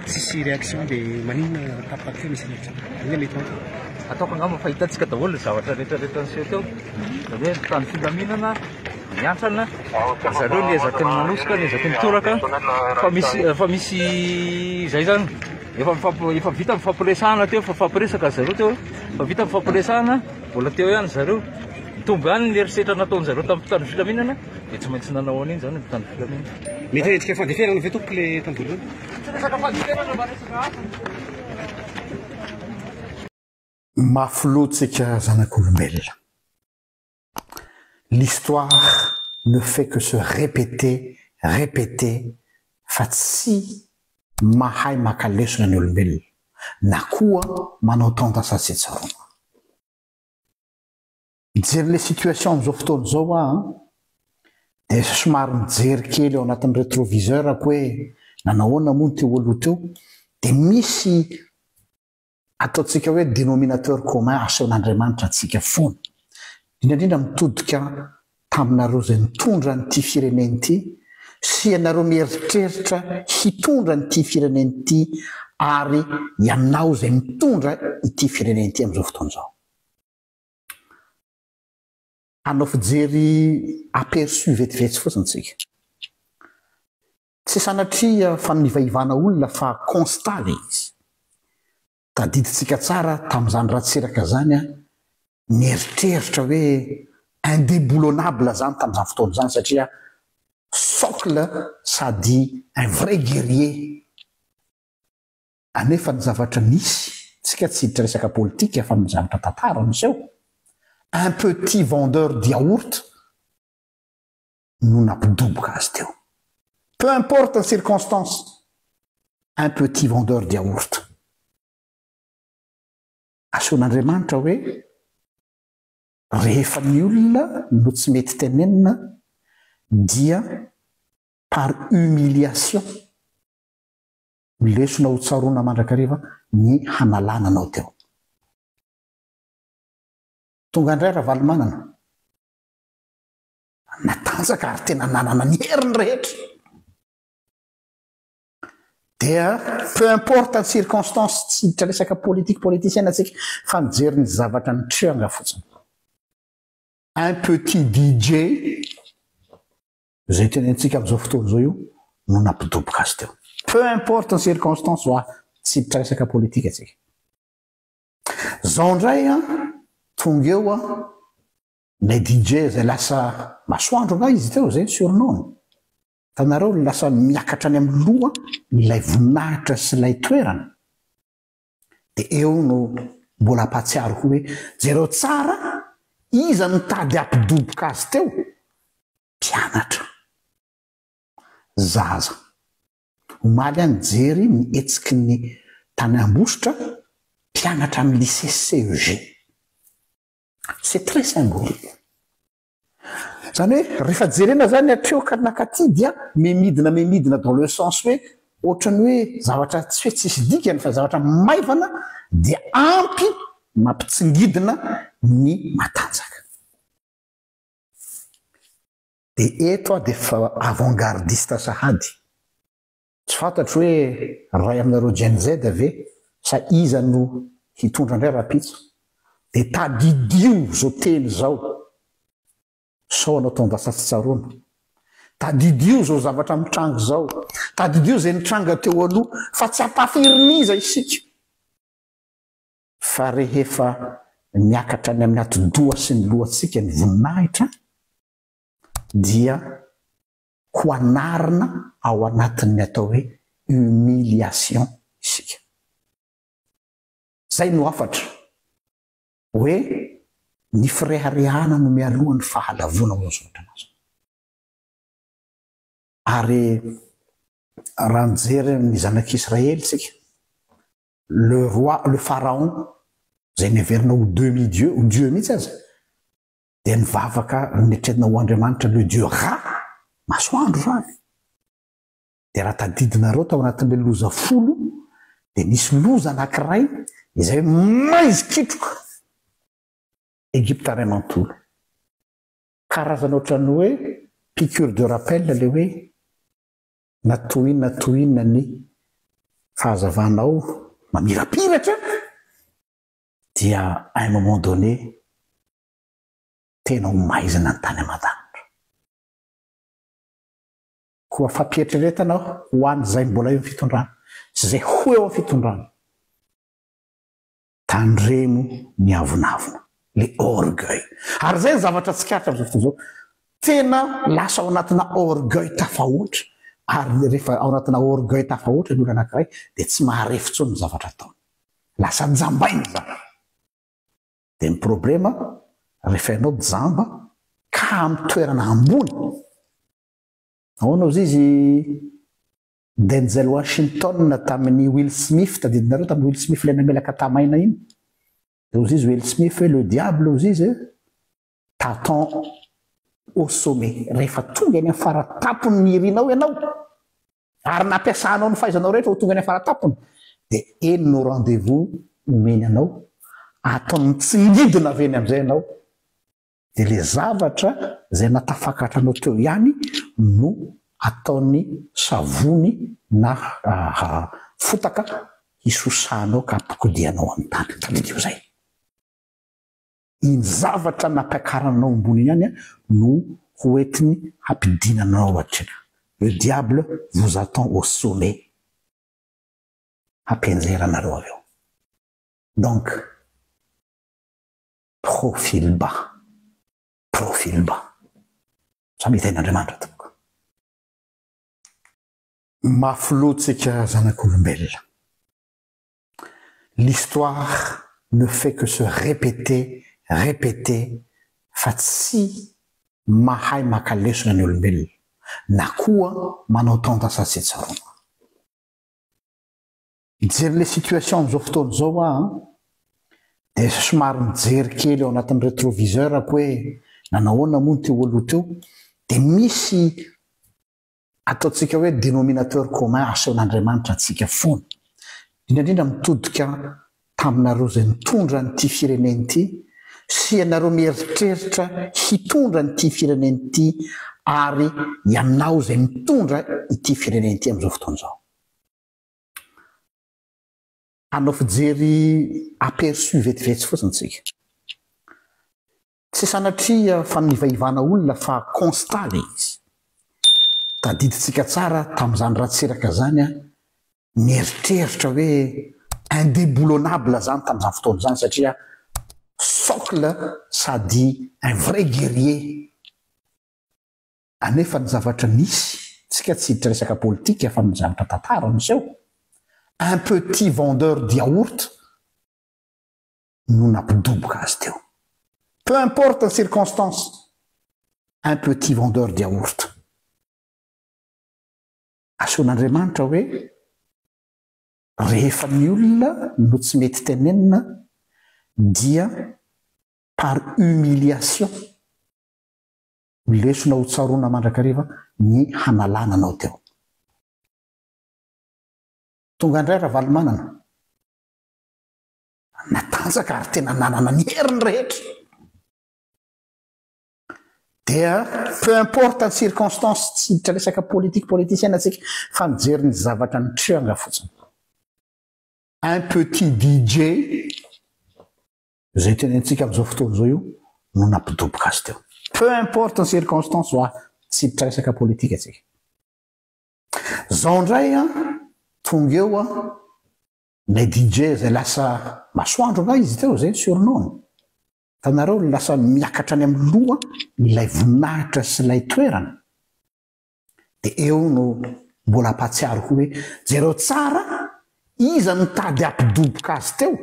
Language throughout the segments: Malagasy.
Tsisy réaction dia maninona tapaka teo misy an'ilay Inona mety antony? Ataoko angamba fa hitantsika daholo ny zavatra rehetra rehetra niseho teo. Izany hoe mpitandro filaminana, niantrana, ry zareo niezaky ny nanosika, niezaky nitoraka fa misy fa misy izay zany. Efa mifamp- efa vita mifampiresahana teo, efa mifampiresaka ry zareo teo, efa vita mifampiresahana, mbola teo ihany ry zareo. Mitombo ihany ny herisetra nataon-dry zareo tamin'ny mpitandro filaminana dia tsy maintsy nanao an'iny izany ny mpitandro filaminana. Mety hoe endrika fandeferana ve tompoko ilay tamin'ny voalohany? Tsy resaka fandeferana fa resaka hafa. Mafy loha tsika zanak'olombelona. L'histoire ne fait que se répéter, répéter fa tsy mahay maka lesona ny olombelona na koa manao tendance à tsy tsaroana. Mijery ilay situation amin'izao fotoana izao aho an, dia somary mijery kely ao anatin'ny retroviseur-ko hoe nanahoana moa ny teo aloha teo, dia misy ataontsika hoe dénominateur commun asehon'Andriamanitra antsika foana. Indrindra indrindra mitodika taminareo izay nitondra an'ity firenena ity sy ianareo mieritreritra hitondra an'ity firenena ity ary ianao izay mitondra ity firenena ity amin'izao fotoana izao. Hanao fijery aperçu vetivety fotsiny tsika. Tsy sanatria fanivaivana olona fa constat le izy. Tadidintsika tsara tamin'izany Ratsiraka zany an, nieritreritra hoe indéboulonnable zany tamin'izany fotoana izany satria socle sady un vrai guerrier. Anefa ny zavatra nisy, tsika tsy hiditra resaka politika fa ny zavatra tantara miseho, un petit vendeur d'yaourt no nampidoboka azy teo. Peu importe ny circonstance, un petit vendeur d'yaourt. Asehon'Andriamanitra hoe rehefa ny olona no tsy mety tenenina dia par humiliation Lesona ho tsaroana mandrakariva ny hanalana anao teo. Tonga indray Ravalomanana. Natanjaka ary tena nanana ny heriny rehetra. Dia peu importe ny circonstance, tsy hiditra resaka politique politicienne tsika fa mijery ny zavatra nitranga fotsiny. Un petit DJ Izay tenentsika amin'izao fotoana izao io no nampidoboka azy teo. Peu importe ny circonstance hoa, tsy hiditra resaka politika tsika. Zao indray an, tonga eo an, ilay DJ izay lasa masoandro angaha izy teo, izay ny surnom-ny. Hitanareo lasa miakatra any amin'ny loha ilay voninahitra sy ilay toerana. Dia eo no mbola hampahatsiaro koa hoe jereo tsara iza no nitady hampidoboka azy teo? Mpianatra. Zaza. Omaly aho nijery ny hetsiky ny tany Ambositra, mpianatra amin'ny lycée CEG. C'est très symbolique. Zany hoe rehefa jerena zany hatreo ka nakaty dia memidina memidina dans le sens hoe ohatran'ny hoe zavatra tsy hoe tsisy dikany fa zavatra maivana dia ampy mampitsingidina ny matanjaka. Dia eto aho dia efa avant-gardiste sahady. Tsy fantatro hoe ray aminareo Gen Z ve sa iza no hitondra indray rahampitso. Dia tadidio izao teny izao sao anao tondasa tsy tsaroana. Tadidio izao zavatra mitranga izao. Tadidio izay nitranga teo aloha fa tsy ampafirin'iza isika. Fa rehefa miakatra any amin'ny atidoha sy ny lohantsika ny voninahitra dia ho anarina ao anatin'ny atao hoe humiliation isika. Zay no hafatra hoe ny fireharehana no mialoha ny fahalavoana hoy ny soratra masina. Ary raha mijery ny zanak'Israely tsika, le roi, le pharaon izay neverina ho demi dieu, ho dieu mihitsy aza, dia nivavaka netrena ho Andriamanitra le dieu Ra, masoandro izany. Dia raha tadidinareo tao anatin'ilay loza folo dia nisy loza anankiray izay hoe maizikitroka Egypta iray manontolo. Karazana ohatran'ny hoe piqûre de rappel ilay hoe na toy inona toy inona ny. fahazavanao mamirapiratra dia à un moment donné tena ho maizina ny tany aman-danitra. Koa fampieritreretana ho an'izay mbola eo amin'ny fitondrana sy izay ho eo amin'ny fitondrana, tandremo ny avonavona, le orgueil. Ary izay ny zavatra tsikaritra amin'izao fotoana izao, tena lasa ao anatina orgueil tafahoatra, ary rehefa ao anatina orgueil tafahoatra ny olona anankiray dia tsy maharefy intsony ny zavatra ataony. Lasa jambaina izany. Dia ny problema rehefa ianao jamba ka amin'ny toerana ambony, ahoana ozy izy Denzel Washington tamin'ny Will Smith, tadidinareo tamin'ny Will Smith ilay namelaka tamaina iny? Dia ozy izy Will Smith hoe le diable ozy izy t'attend au sommet, rehefa tonga eny amin'ny fara-tampony ny irinao ianao, ary nampiasanao ny fahaizanao rehetra ho tonga any am-paratampony dia eny no rendez-vous omeny anao, ataony mitsingidina avy eny amin'izay ianao, dia ilay zavatra izay natafakatra anao teo ihany no ataony savony na fotaka hisosahanao ka hampikodianao amin'ny tany. Tadidio izay. Iny zavatra nampiakaranao ambony iny ihany no ho entiny hampidinana anao hatrena. Le diable vous attend au sommet hampianjera anareo avy eo. Donc profil bas, profil bas. Samy hitain'Andriamanitra tompoko. Mafy loha tsika zanak'olombelona. L'histoire ne fait que se répéter, répéter fa tsy mahay maka lesona ny olombelona na koa manao tendance tsy tsaroana. Mijery le situation amin'izao fotoana izao aho an, dia somary mijery kely ao anatin'ny retroviseur-ko hoe nanahoana moa ny teo aloha teo, dia misy Ataontsika hoe dénominateur commun asehon'Andriamanitra antsika foana. Indrindra indrindra mitodika taminareo izay nitondra an'ity firenena ity sy ianareo mieritreritra hitondra an'ity firenena ity ary ianao izay mitondra ity firenena ity amin'izao fotoana izao. Hanao fijery aperçu vetivety fotsiny tsika. Tsy sanatria fanivaivana olona fa constat le izy. Tadidintsika tsara tamin'izany Ratsiraka zany an, nieritreritra hoe indéboulonnable zany tamin'izany fotoana izany satria socle sady un vrai guerrier. Anefa ny zavatra nisy, tsika tsy hiditra resaka politika fa ny zavatra tantara niseho, un petit vendeur d'yaourt, no nampidoboka azy teo. Peu importe ny circonstance, un petit vendeur d'yaourt. Asehon'Andriamanitra hoe rehefa ny olona no tsy mety tenenina dia par humiliation, lesona ho tsaroana mandrakariva ny hanalana anao teo. Tonga indray Ravalomanana. Natanjaka ary tena nanana ny heriny rehetra. Dia peu importe ny circonstance, tsy hiditra resaka politique politicienne tsika fa mijery ny zavatra nitranga fotsiny. Un petit DJ izay tenentsika amin'izao fotoana izao io no nampidoboka azy teo. Peu importe ny circonstance hoa, tsy hiditra resaka politique tsika. Zao indray an, tonga eo an, Ilay DJ izay lasa masoandro angaha izy teo, izay ny surnom-ny. Hitanareo lasa miakatra any amin'ny loha ilay voninahitra sy ilay toerana. Dia eo no mbola hampahatsiaro koa hoe jereo tsara iza no nitady hampidoboka azy teo?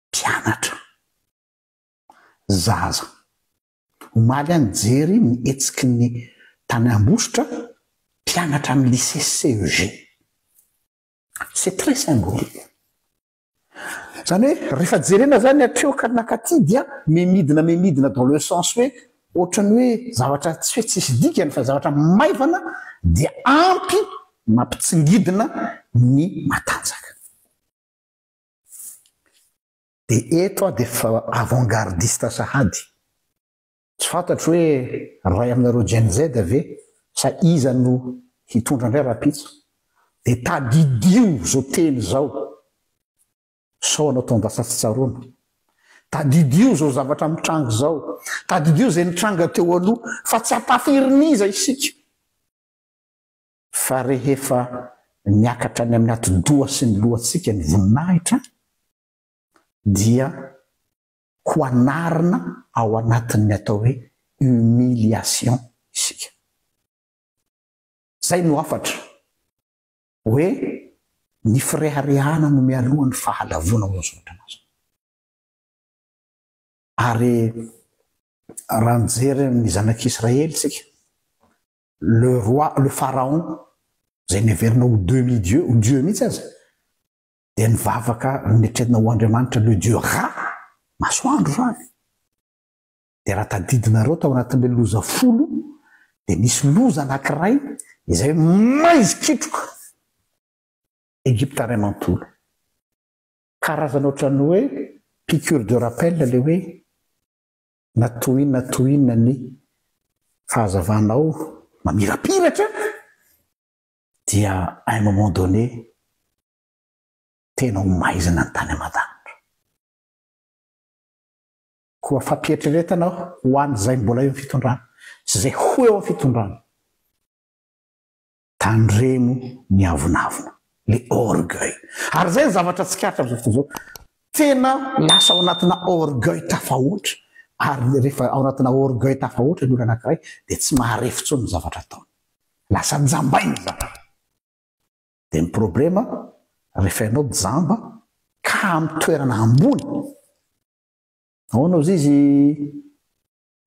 Mpianatra. Zaza. Omaly aho nijery ny hetsiky ny tany Ambositra, mpianatra amin'ny lycée CEG. C'est très symbolique. Zany hoe rehefa jerena zany hatreo ka nakaty dia memidina memidina dans le sens hoe ohatran'ny hoe zavatra tsy hoe tsisy dikany fa zavatra maivana dia ampy mampitsingidina ny matanjaka. Dia eto aho dia efa avant-gardiste sahady. Tsy fantatro hoe ray aminareo Gen Z ve sa iza no hitondra indray rahampitso. Dia tadidio izao teny izao, sao anao taon-dasa tsy tsaroana. Tadidio izao zavatra mitranga izao. Tadidio izay nitranga teo aloha, fa tsy ampafirin'iza isika. Fa rehefa miakatra any amin'ny atidoha sy ny lohantsika ny voninahitra, dia ho anarina ao anatin'ny atao hoe humiliation isika. Izay no hafatra, hoe ny fireharehana no mialoha ny fahalavoana ao amin'ny soratra masina. Ary raha mijery ny zanak'Israely isika, le roi, le pharaon, izay neverina ho demi dieu, ho dieu mihitsy aza, dia nivavaka netrena ho Andriamanitra le dieu Ra, masoandro izany. Dia raha tadidinareo tao anatin'ilay loza folo dia nisy loza anankiray izay maizi-kitroka Egypta iray manontolo. Karazana ohatran'ny hoe piqûre de rappel ilay hoe na toy inona toy inona ny fahazavanao mamirapiratra dia à un moment donné tena ho maizina ny tany aman-danitra. Koa fampieritreretana ho an'izay mbola eo amin'ny fitondrana sy izay ho eo amin'ny fitondrana, tandremo ny avonavona, le orgueil. Ary izay ny zavatra tsikaritra amin'izao fotoana izao, tena lasa ao anatina orgueil tafahoatra, ary rehefa ao anatina orgueil tafahoatra ny olona anankiray dia tsy maharefy intsony ny zavatra ataony. Lasa jambainy izany. Dia ny problema rehefa ianao jamba ka amin'ny toerana ambony, ahoana ozy izy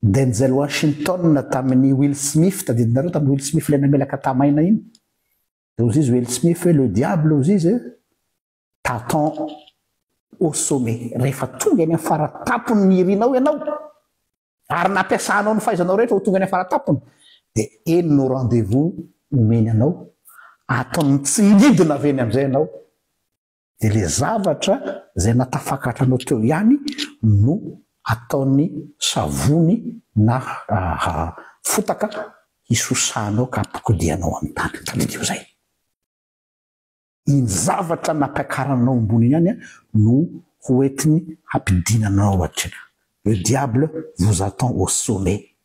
Denzel Washington tamin'ny Will Smith, tadidinareo tamin'ny Will Smith ilay namelaka tamaina iny? Dia ozy izy Will Smith hoe le diable ozy izy t'attend au sommet. Rehefa tonga eny amin'ny fara-tampony ny irinao ianao, ary nampiasanao ny fahaizanao rehetra ho tonga any am-paratampony, dia eny no rendez-vous omeny anao, ataony mitsingidina avy eny amin'izay ianao, dia ilay zavatra izay natafakatra anao teo ihany no ataony savony na fotaka hisosahanao ka hampikodianao amin'ny tany. Tadidio izay. Iny zavatra nampiakarana anao ambony iny ihany no ho entiny hampidinana anao hatrena. Le diable vous attend au sommet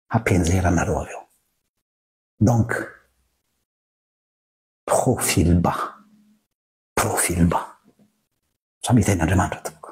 hampianjera anareo avy eo. Donc profil bas, profil bas. Samy hitahin'Andriamanitra tompoko.